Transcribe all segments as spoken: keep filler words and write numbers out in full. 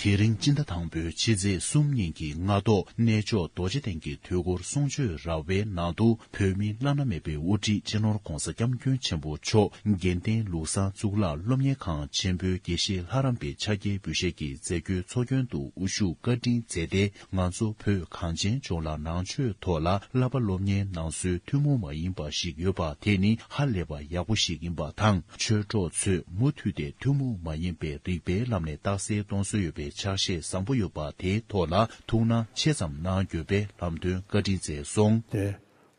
དེ་རིང་སྤྱི་ཟླ་དང་པོའི་ཕྱི་ཚེས་གསུམ་ཉིན་གྱི་སྔ་དྲོ། གནས་མཆོག་རྡོ་རྗེ་གདན་གྱི་དུས་འཁོར་གསུང་ཆོས་ར་བའི་ནང་དུ། བོད་མི་བླ་ན་མེད་པའི་དབུ་ཁྲིད་སྤྱི་ནོར་༧གོང་ས་༧སྐྱབས་མགོན་ཆེན་པོ་མཆོག་དགེ་ལྡན་ལུགས་བཟང་གཙུག་ལག་སློབ་གཉེར་ཁང་ཆེན་པོའི་དགེ་བཤེས་ལྷ་རམས་པའི་ཕྱག་འཁྱེར་འབུལ་བཞེས་ཀྱི་མཛད་སྒོའི་ཚོགས་རྒྱན་དུ་དབུ་བཞུགས་བཀའ་དྲིན་མཛད་དེ། ང་ཚོ་བོད་གངས་ཅན་ལྗོངས་ལ་ནང་ཆོས་ཐོག་ལ་བསླབ་པ་སློབ་གཉེར་གནང་སྲོལ་ཐུན་མོང་མ་ཡིན་པ་ཞིག་ཡོད་པ་དེ་ནི་ཧ་ལས་པ་ཡག་པོ་ཞིག་ཡིན་པ་དང་། ཆོས་གྲོགས་ཚོས་མུ་མཐུད་དེ་ཐུན་མོང་མ་ཡིན་པའི་རིག་པའི་ལམ་ནས་རྟགས་གསལ་གཏོང་སྲོལ་ཡོད་པའི་ཕྱག་བཞེས་བཟང་པོ་ཡོད་པ་དེའི་ཐོག་ལ་ཐུགས་སྣང་ཆེ་ཙམ་གནང་དགོས་པའི་ལམ་སྟོན་བཀའ་དྲིན་མཛད་སོང་། དེ་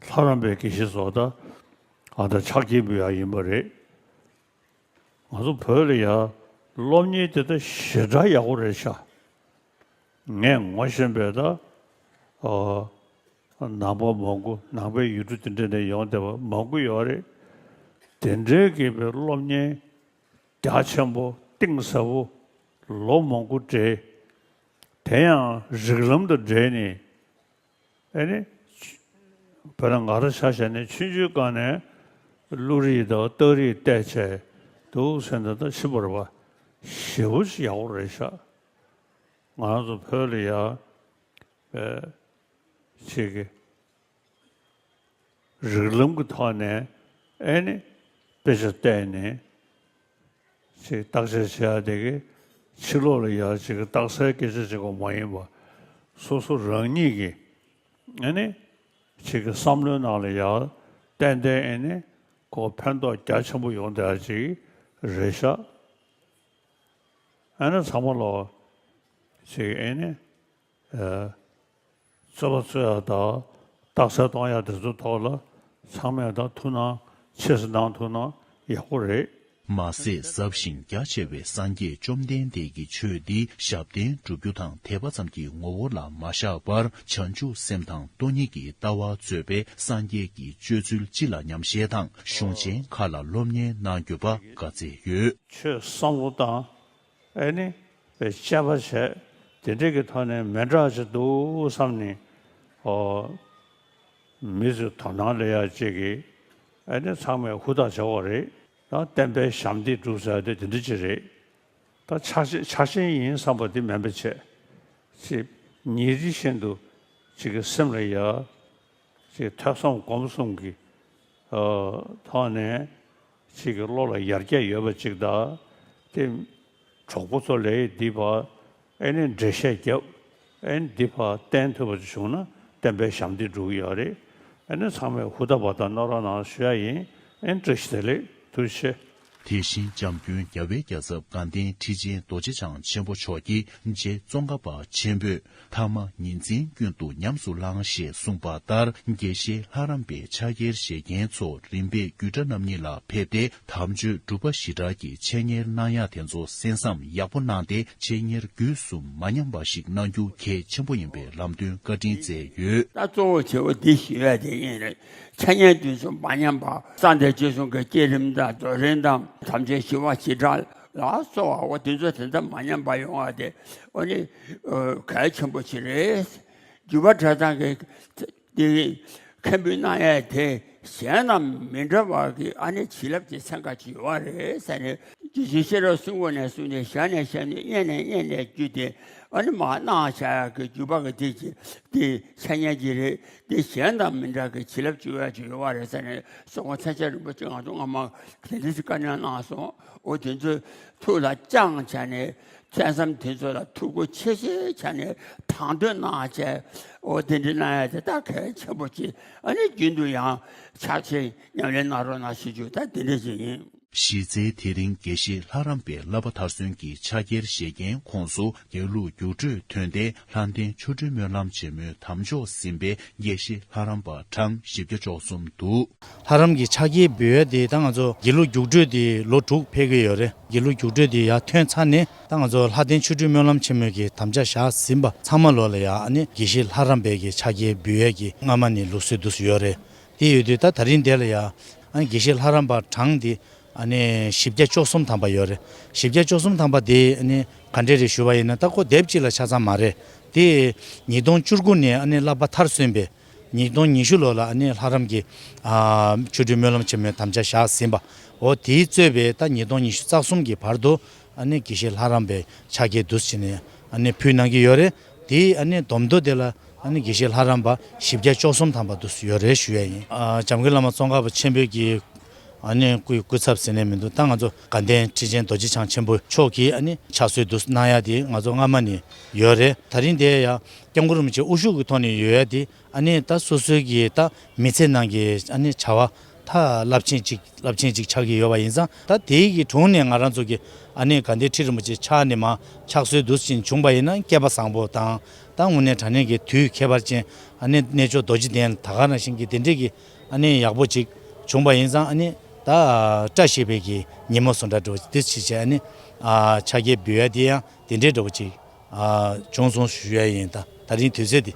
ལྷ་རམས་པའི་དགེ་བཤེས་ཚོ་ད་ཨ་ད་ཕྱག་འཁྱེར་འབུལ་ཡག་ཡིན་པ་རེད། ང་ཚོ་བོད་ལ་ཡ་སློབ་གཉེར་དེ་ད་ཞེ་དྲག་ཡག་པོ་རེད་ཤག་ངས་ངོ་ཤེས་པའི་ད་ཨ་ནང་པ་མང་པོ་ནང་པའི་ཡུལ་གྲུ་དེ་འདྲ་ནས་ཡོང་བསྡད་པ་མང་པོ་ཡོད་རེད། དེ་འདྲའི་གི་པའི་སློབ་གཉེར་རྒྱ་ཆེན་པོ་གཏིང་ཟབ་པོ་ལོ་མང་པོ་འབྲེལ། དེ་ཡང་རིགས་ལམ་དང་འབྲེལ་ནས་ཨེ་ནི། བོད་ལ་ང་རང་ཆ་བཞག་ནས་ཆུང་ཆུང་སྒང་ནས་བློ་རིག་དང་རྟགས་རིག་བལྟས་བྱས་འདུག་ཟེར་ན་ད་ཕྱི་པར་བ་ཞེ་པོ་ཅིག་ཡག་པོ་རེད་ཤག་ང་རང་ཚོ་བོད་ལ་ཡ་པའི་ཅིག་གི་རིགས་ལམ་གྱི་ཐོག་ནས་ཨེ་ནི་དཔེ་ཆ་བལྟས་ནས་ཅིག་བརྟག་དཔྱད་བྱེད་ཡ་དེ་གི་ཕྱི་ལོགས་ལ་ཡ་ཅིག་གི་རྟགས་གསལ་སྐད་ཆ་བྱེད་དགོས་མ་ཡིན་པ། སོ་སོ་རང་ཉིད་ཀྱི་ཨེ་ནི་ཅིག་གི་བསམ་བློའི་ནང་ལ་ཡ་ཏན་ཏན་ཨེ་ནི་ཁོ་ཕན་ཐོགས་རྒྱ་ཆེན་པོ་ཡོང་བསྡད་ཡ་ཅིག་རེད་ཤག་ཨེ་ནི་ཚང་མ་ལོ་ཅིག་ཨེ་ནི། རྩོད་པ་རྩོད་ཡ་དང་རྟགས་གསལ་གཏོང་ཡ་དེ་ཚོ་ཐོག་ལ་ཚང་མས་ད་ཐུགས་སྣང་ཆེ་ཙམ་གནང་ཐུབ་ན་ཡག་པོ་རེད། མ་ཟད་ཟབ་ཞིང་རྒྱ་ཆེ་བའི་སངས་རྒྱས་བཅོམ་ལྡན་འདས་ཀྱི་ཆོས་འདི་ཞབས་བརྟན་བསྒྲུབ་རྒྱུ་དང་དད་པ་ཙམ་གྱི་ངོ་བོ་ལ་མ་བཞག་པར། བྱང་ཆུབ་སེམས་དང་སྟོང་ཉིད་ཀྱི་ལྟ་བ་གཙོས་པའི་སངས་རྒྱས་ཀྱི་སྤྱོད་ཚུལ་སྤྱི་ལ་ཉམས་བཞེས་དང་། གཞུང་ཆེན་ཁག་ལ་སློབ་གཉེར་གནང་དགོས་པ་བཀའ་སྩལ་ཡོད། ཆོས་བསམ་བློ་བཏང་། ཨེ་ནི། དཔེ་དཔྱད་པ་བྱས། དེ་འདྲས་ཀྱི་ཐོག་ནས་མི་འདྲ་ཅིག་འདུག་བསམ་ནས། ཨོ། མི་ཚོས་དོ་སྣང་སླེབས་ཡ་ཅིག་གིས། ཨེ་ནི་ཚང་མས་ཧུར་ཐག་བྱེད་དགོས་རེད། ད་བསྟན་པའི་ཞབས་འདེགས་སྒྲུབ་ཟེར་ཡ་དེ་དེ་འདྲ་ཅིག་རེད། ད་ཕྱག་ཆེན་ཕྱག་ཆེན་ཡིན་བསམ་པ་དེ་མིན་པ་བྱས། ཅིག་ཉིན་རེ་བཞིན་དུ་ཅིག་གི་སེམས་ལ་ཡ། ཅིག་ཐོས་བསམ་སྒོམ་གསུམ་གྱི་ཨ་ཐོག་ནས་ཅིག་གི་བློ་ལ་ཡར་རྒྱས་ཡོད་པ་ཅིག་དང་། དེ་གྲོགས་པོ་ཚོ་ལ་འདི་བ་ཨེ་ནི་འགྲེལ་བཤད་རྒྱབ། ཨེ་ནི་འདི་བ་བསྟན་ཐུབ་པ་ཅིག་བྱུང་ན་བསྟན་པའི་ཞབས་འདེགས་འགྲུབ་ཀྱི་ཡོད་རེད། ཨེ་ནི་ཚང་མས་ཧུར་ཐག་པ་དང་གནང་རོགས་གནང་ཞུ་ཡ་ཡིན། ཨེ་ནི་བཀྲ་ཤིས་བདེ་ལེགས། ཐུགས་རྗེ་ཆེ། དེ་བཞིན་འཇམ་མགོན་རྒྱལ་བའི་རྒྱལ་ཚབ་དགའ་ལྡན་ཁྲི་ཆེན་རྡོ་རྗེ་འཆང་ཆེན་པོ་མཆོག་གིས་རྗེ་ཙོང་ཁ་པ་ཆེན་པོས་ཐ་མ་ཉིན་མཚན་ཀུན་ཏུ་ཉམས་སུ་བླང་ཞེས་གསུངས་པ་ལྟར། དགེ་བཤེས་ལྷ་རམས་པའི་ཕྱག་འཁྱེར་བཞེས་མཁན་ཚོ་རིམ་པས་རྒྱུད་གྲྭ་རྣམ་གཉིས་ལ་ཕེབས་ཏེ། དམ་ཆོས་སྒྲུབ་པ་ཞི་དྲག་གི་འཆད་ཉན་གནང་ཡག་དེ་ཚོ་གསན་བསམ་ཡག་པོ་གནང་སྟེ། འཆད་ཉན་རྒྱུད་གསུམ་མ་ཉམས་པ་ཞིག་གནང་རྒྱུ་གལ་ཆེན་པོ་ཡིན་པའི་ལམ་སྟོན་བཀའ་དྲིན་སྩལ་ཡོད། ད་གཙོ་བོ་ཆེ་བ་འདི་ཞུ་ཡ་དེ་ཡིན་རེད། འཆད་ཉན་དུས་སུ་མ་ཉམས་པ། གསང་བདེ་ཆོས་གསུམ་གྱི་བསྐྱེད་རིམ་དང་རྫོགས་རིམ་དང་དམ་ཆོས་ཞི་བ་ཞི་དྲག་ལ་སོགས་པ་འོ་དེ་ཚོ་དེ་ལྟར་མ་ཉམས་པ་ཡོང་བ་དེ་འོ་ནི་གལ་ཆེན་པོ་ཞིག་རེད། རྒྱུད་པ་གྲྭ་ཚང་གི་དེ་མཁན་པོའི་གནང་ཡས་དེ་གཞན་དང་མི་འདྲ་བ་གི་ཨ་ནི་བྱིན་རླབས་ཀྱི་ཚན་ཁ་ཅིག་ཡོད་རེད་ཟེར་ནས། དེ་བཞིན་ཤེས་རབ་གསུང་ངོ་ནས་གསུངས་ནས་ཞལ་ནས་ཞལ་ནས་སྙན་ནས་སྙན་ནས་བརྒྱུད་དེ་ཨ་ནི་མ་གནང་བྱ་ཡག་གི་རྒྱུད་པ་གི་དེ་ཅི་དེ་འཆད་ཉན་གྱི་རེད། དེ་གཞན་དང་མི་འདྲ་གི་བྱིན་རླབས་ཅིག་ཡོད་ཅིག་ཡོད་པ་རེད་ཟེར་ནས་སོགས་པ་ཚན་ཆེན་རིན་པོ་ཆེ་ང་ཚོ་སྔ་མ་དེ་འདྲ་ཞིག་བཀའ་ནན་གནང་སོང་། འོ་དེ་ཚོའི་ཐུགས་ལ་བཅངས་བྱས་ནས་ཐོས་བསམ་དེ་ཚོ་ལ་ཐུགས་ཁུར་ཆེ་ཆེ་བྱས་ནས་དང་དོད་གནང་བྱས། འོ་དེ་འདྲ་གནང་ཡ་དེ་ད་གལ་ཆེན་པོ་ཅིག་ཨ་ནི་རྒྱུན་དུ་ཡང་ཕྱག་ཆེན་ཉམས་ལེན་གནང་རོགས་གནང་ཞུ་རྒྱུ་ད་དེ་འདྲ་ཞིག་ཡིན། གཞི་རྩའི་དེ་རིང་དགེ་བཤེས་ལྷ་རམས་པའི་བསླབ་པ་མཐར་སོན་གྱི་ཕྱག་འཁྱེར་བཞེས་མཁན་ཁོངས་སུ་དགེ་ལུགས་རྒྱུགས་སྤྲོད་ཐོན་ཏེ། ལྷ་ལྡན་ཆོ་འཕྲུལ་སྨོན་ལམ་ཆེན་མོའི་དམ་འཇོག་ཟིན་པའི་དགེ་བཤེས་ལྷ་རམས་པ་གྲངས་བཞི་བརྒྱ་བཅུ་གསུམ་འདུག་ལྷ་རམས་ཀྱི་ཕྱག་འཁྱེར་འབུལ་ཡ་དེ་ད་ང་ཚོ་དགེ་ལུགས་རྒྱུགས་སྤྲོད་དེ་ལོ་དྲུག་ཕེབས་ཀྱི་ཡོད་རེད། དགེ་ལུགས་རྒྱུགས་སྤྲོད་དེ་ཡར་ཐོན་ཚར་ནས་ད་ང་ཚོ་ལྷ་ལྡན་ཆོ་འཕྲུལ་སྨོན་ལམ་ཆེན་མོའི་གི་དམ་བཅའ་བཞག་ཟིན་པ་ཚང་མ་ལོ་ལ་ཡ་ཨ་ནི་དགེ་བཤེས་ལྷ་རམས་པའི་གི་ཕྱག་འཁྱེར་འབུལ་ཡ་གི་སྔ་མ་ནས་ལུགས་སྲོལ་འདུག་སེ་ཡོད་རེད། དེ་ཡོད་དུས་ད་ད་རིང་དེ་ལ་ཡ་ཨ་ནི་དགེ་བཤེས་ལྷ་རམས་པ་གྲངས་དེ་ཨ་ནི་བཞི་བརྒྱ་བཅུ་གསུམ་ཐམ་པ་ཡོད་རེད། བཞི་བརྒྱ་བཅུ་གསུམ་ཐམ་པ་དེ་ཨ་ནི་ག་འདྲས་རེད་ཞུ་བ་ཡིན་ན་ད་ཁོ་སྡེབ་གཅིག་ལ་ཆ་ཚང་མ་རེད། དེ་ཉིས་སྟོང་བཅུ་དགུ་ནས་ཨ་ནི་བསླབ་པ་མཐར་སོན་པའི་ཉིས་སྟོང་ཉི་ཤུ་ལོ་ལ་ཨ་ནི་ལྷ་རམས་ཀྱི་ཨ་ཆོ་འཕྲུལ་སྨོན་ལམ་ཆེན་མོའི་དམ་བཅའ་བཞག་ཟིན་པ། འོ་དེའི་གཙོས་པའི་ད་ཉིས་སྟོང་ཉི་ཤུ་རྩ་གསུམ་གྱི་བར་དུ་ཨ་ནི་དགེ་བཤེས་ལྷ་རམས་པའི་ཕྱག་འཁྱེར་འདུག་སེ་བྱས་ནས་ ཨ་ནི་ཕུལ་གནང་གི་ཡོད་རེད། དེའི་ཨ་ནི་སྡོམ་ཐོ་དེ་ལ་ཨ་ནི་དགེ་བཤེས་ལྷ་རམས་པ་བཞི་བརྒྱ་བཅུ་གསུམ་ཐམ་པ་དུ་ཡོད་རེད་ཞུ་ཡ་ཡིན། ཨ་འཇམ་མགོན་བླ་མ་ཙོང་ཁ་པ་ཆེན་པོའི་གི་ཨ་ནི་སྐུའི་སྐུ་ཚབ་ཟེར་ནས་མི་འདུག་ད་ང་ཚོ་དགའ་ལྡན་ཁྲི་ཆེན་རྡོ་རྗེ་འཆང་ཆེན་པོ་མཆོག་གིས་ཨ་ནི་ཕྱག་སྲོལ་དུ་གནང་ཡ་དེ་ང་ཚོ་སྔ་མ་ནས་ཡོད་རེད། ད་རིང་དེ་ཡ་སྐྱབས་མགོན་རིན་པོ་ཆེ་དབུ་བཞུགས་ཀྱི་ཐོག་ནས་ཡོད་ཡ་དེ་ཨ་ནི་ད་སོ་སོའི་གི་ད་མི་ཚེ་ནང་གི་ཨ་ནི་བྱ་བ་ད་རླབས་ཆེན་ཅིག་རླབས་ཆེན་ཅིག་ཆགས་ཀྱི་ཡོད་པ་ཡིན་ཙང་། ད་དེའི་གི་དྲུང་ནས་ང་རང་ཚོ་གི་ཨ་ནི་དགའ་ལྡན་ཁྲི་རིན་པོ་ཆེ་ཕྱག་ནས་མ་ཕྱག་སྲོལ་དུ་ཕྱིན་བྱུང་པ་ཡིན་ན་སྐལ་པ་བཟང་པོ་དང་། ད་དངོས་གནས་དྲང་གནས་ཀྱི་དུས་ཁྱད་པར་ཅན་ཨ་ནི་གནས་མཆོག་རྡོ་རྗེ་གདན་ད་ག་ནང་བཞིན་གྱི་དེ་འདྲས་ཀྱི་ཨ་ནི་ཡག་པོ་ཅིག་བྱུང་པ་ཡིན་ཙང་། ཨ་ནི་ད་བཀྲ་ཤིས་པའི་གི་ཉིན་མོ་སུ་འདྲ་འགྲོ་དེ་ཕྱི་བྱས་ཨ་ནི་ཨ་ཕྱག་འཁྱེར་འབུལ་ཡ་དེ་ཡང་དེ་འདྲས་འགྲོ་བ་ཅིག་ཨ་བྱུང་སོང་ཞུ་ཡ་ཡིན། ད་ད་རིང་དུས་ཚོད་འདི་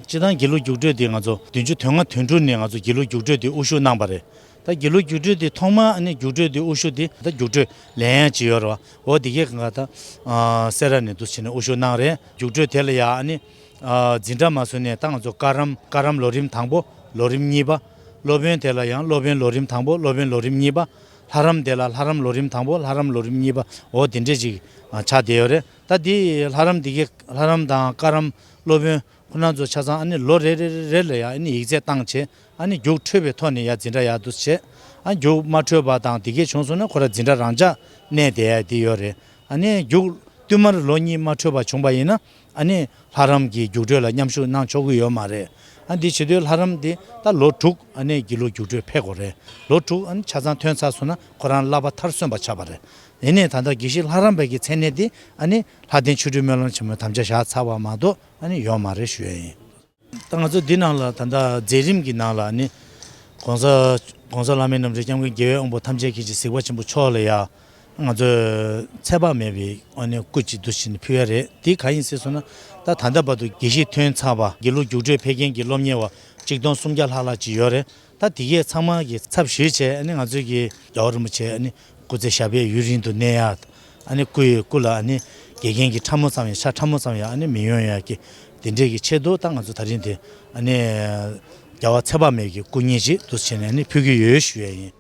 སྤྱི་བཏང་དགེ་ལུགས་རྒྱུགས་སྤྲོད་འདི་ང་ཚོ་བདུན་ཅུ་དོན་ལྔ་དོན་དྲུག་ནས་ང་ཚོ་དགེ་ལུགས་རྒྱུགས་སྤྲོད་འདི་དབུ་བཞུགས་གནང་པ་རེད། ད་དགེ་ལུགས་རྒྱུགས་སྤྲོད་འདི་ཐོག་མ་ཨ་ནི་རྒྱུགས་སྤྲོད་འདི་དབུ་བཞུགས་འདི་ད་རྒྱུགས་སྤྲོད་ལེན་ཡ་ཅིག་ཡོད་རེད་བ། འོ་དེ་གས་གང་ག་ད་ཨ་སེ་ར་ནས་འདུག་བྱས་ནས་དབུ་བཞུགས་གནང་རེད། རྒྱུགས་སྤྲོད་དེ་ལ་ཡ་ཨ་ནི་ཨ་འཛིན་གྲྭ་མ་སོན་ནས་ད་ང་ཚོ་བཀའ་རམས་བཀའ་རམས་ལོ་རིམ་དང་པོ་ལོ་རིམ་གཉིས་པ། སློབ་དཔོན་དེ་ལ་ཡང་སློབ་དཔོན་ལོ་རིམ་དང་པོ་སློབ་དཔོན་ལོ་རིམ་གཉིས་པ། ལྷ་རམས་དེ་ལ་ལྷ་རམས་ལོ་རིམ་དང་པོ་ལྷ་རམས་ལོ་རིམ་གཉིས་པ། འོ་དེ་འདྲས་ཅིག་ཨ་ཆགས་བསྡད་ཡོད་རེད། ད་དེ་ལྷ་རམས་དེ་གའི་ལྷ་རམས་དང་བཀའ་རམས་སློབ་དཔོན་ཁོ་རང་ཚོ་ཆ་ཚང་ཨ་ནི་ལོ་རེ་རེ་རེ་རེ་ལ་ཡང་ཨ་ནི་ཡིག་ཚད་བཏང་བྱས་ཨ་ནི་རྒྱུགས་འཕྲོད་པའི་ཐོག་ནས་ཡ་འཛིན་གྲྭ་ཡར་འདུག་བྱས། ཨ་རྒྱུགས་མ་འཕྲོད་པ་དང་དེ་གའི་བྱུང་སོང་ན་ཁོ་རང་འཛིན་གྲྭ་རང་འཇགས་གནས་བསྡད་ཡ་དེ་ཡོད་རེད། ཨ་ནི་རྒྱུགས་བསྟུད་མར་ལོ་གཉིས་མ་འཕྲོད་པ་བྱུང་པ་ཡིན་ན་ཨ་ནི་ལྷ་རམས་ཀྱི་རྒྱུགས་སྤྲོད་ལ་མཉམ་ཞུགས་གནང་ཆོག་གི་ཡོད་མ་རེད། ཨ་འདི་བྱེད་དུས་ལྷ་རམས་འདི་ད་ལོ་དྲུག་ཨ་ནི་དགེ་ལུགས་རྒྱུགས་སྤྲོད་ཕེབས་དགོས་རེད། ལོ་དྲུག་ཨ་ནི་ཆ་ཚང་ཐོན་ཚར་སོང་ན་ཁོ་རང་བསླབ་པ་མཐར་སོན་པ་ཆགས་པ་རེད། ཡིན་ནའི་ད་ལྟ་དགེ་བཤེས་ལྷ་རམས་པའི་གི་མཚན་གནས་འདི་ཨ་ནི་ལྷ་ལྡན་ཆོ་འཕྲུལ་སྨོན་ལམ་ཆེན་མོའི་དམ་བཅའ་བཞག་ཚར་བ་མ་གཏོགས་ཨ་ནི་ཡོད་མ་རེད་ཞུ་ཡ་ཡིན། ད་ང་ཚོ་འདི་ནང་ལ་ད་ལྟ་མཛད་རིམ་གྱི་ནང་ལ་ནི་༸གོང་ས་༸གོང་ས་བླ་མེད་རྣམ་འདྲེན་སྐྱབས་མགོན་རྒྱལ་བའི་དབང་པོ་ཐམས་ཅད་མཁྱེན་ཅིང་གཟིགས་པ་ཆེན་པོ་མཆོག་ལ་ཡ་ང་ཚོས་ཚད་དཔག་མེད་པའི་ཨ་ནི་སྐུ་གཅིག་ཏུ་བྱིན་ཕུལ་ཡ་རེད། དེ་ག་ཡིན་ཟེར་སོང་ན་ད་ད་ལྟ་བར་དུ་དགེ་བཤེས་ཐོན་ཚར་བ་དགེ་ལུགས་རྒྱུགས་སྤྲོད་ཕེབས་མཁན་གྱི་སློབ་གཉེར་བ་གཅིག་སྟོང་སུམ་བརྒྱ་ལྷག་ལྷག་ཅིག་ཡོད་རེད། ད་དེ་གས་ཚང་མ་གི་ཚབ་ཞུས་བྱས་ཨ་ནི་ང་ཚོས་ཀྱི་རྒྱལ་བ་རིན་པོ་ཆེ་ཨ་ནི་སྐུ་ཚེ་ཞབས་པད་ཡུན་རིང་དུ་གནས་ཡ། ཨ་ནི་སྐུ་ཡི་སྐུ་ལ་ཨ་ནི་དགེ་རྒན་གྱི་ཕྲ་མོ་ཙམ་ཡང་ཤ་ཕྲ་མོ་ཙམ་ཡང་ཨ་ནི་མི་ཡོང་ཡ་གི་དེ་འདྲས་ཀྱི་ཆེད་དུ་ད་ང་ཚོ་ད་རིང་དེ་ཨ་ནི་རྒྱལ་བ་ཚད་དཔག་མེད་ཀྱི་སྐུ་བརྙན་ཅིག་འདུག་བྱས་ནས་ཨ་ནི་ཕུལ་གྱི་ཡོད་ཞུ་ཡ་ཡིན།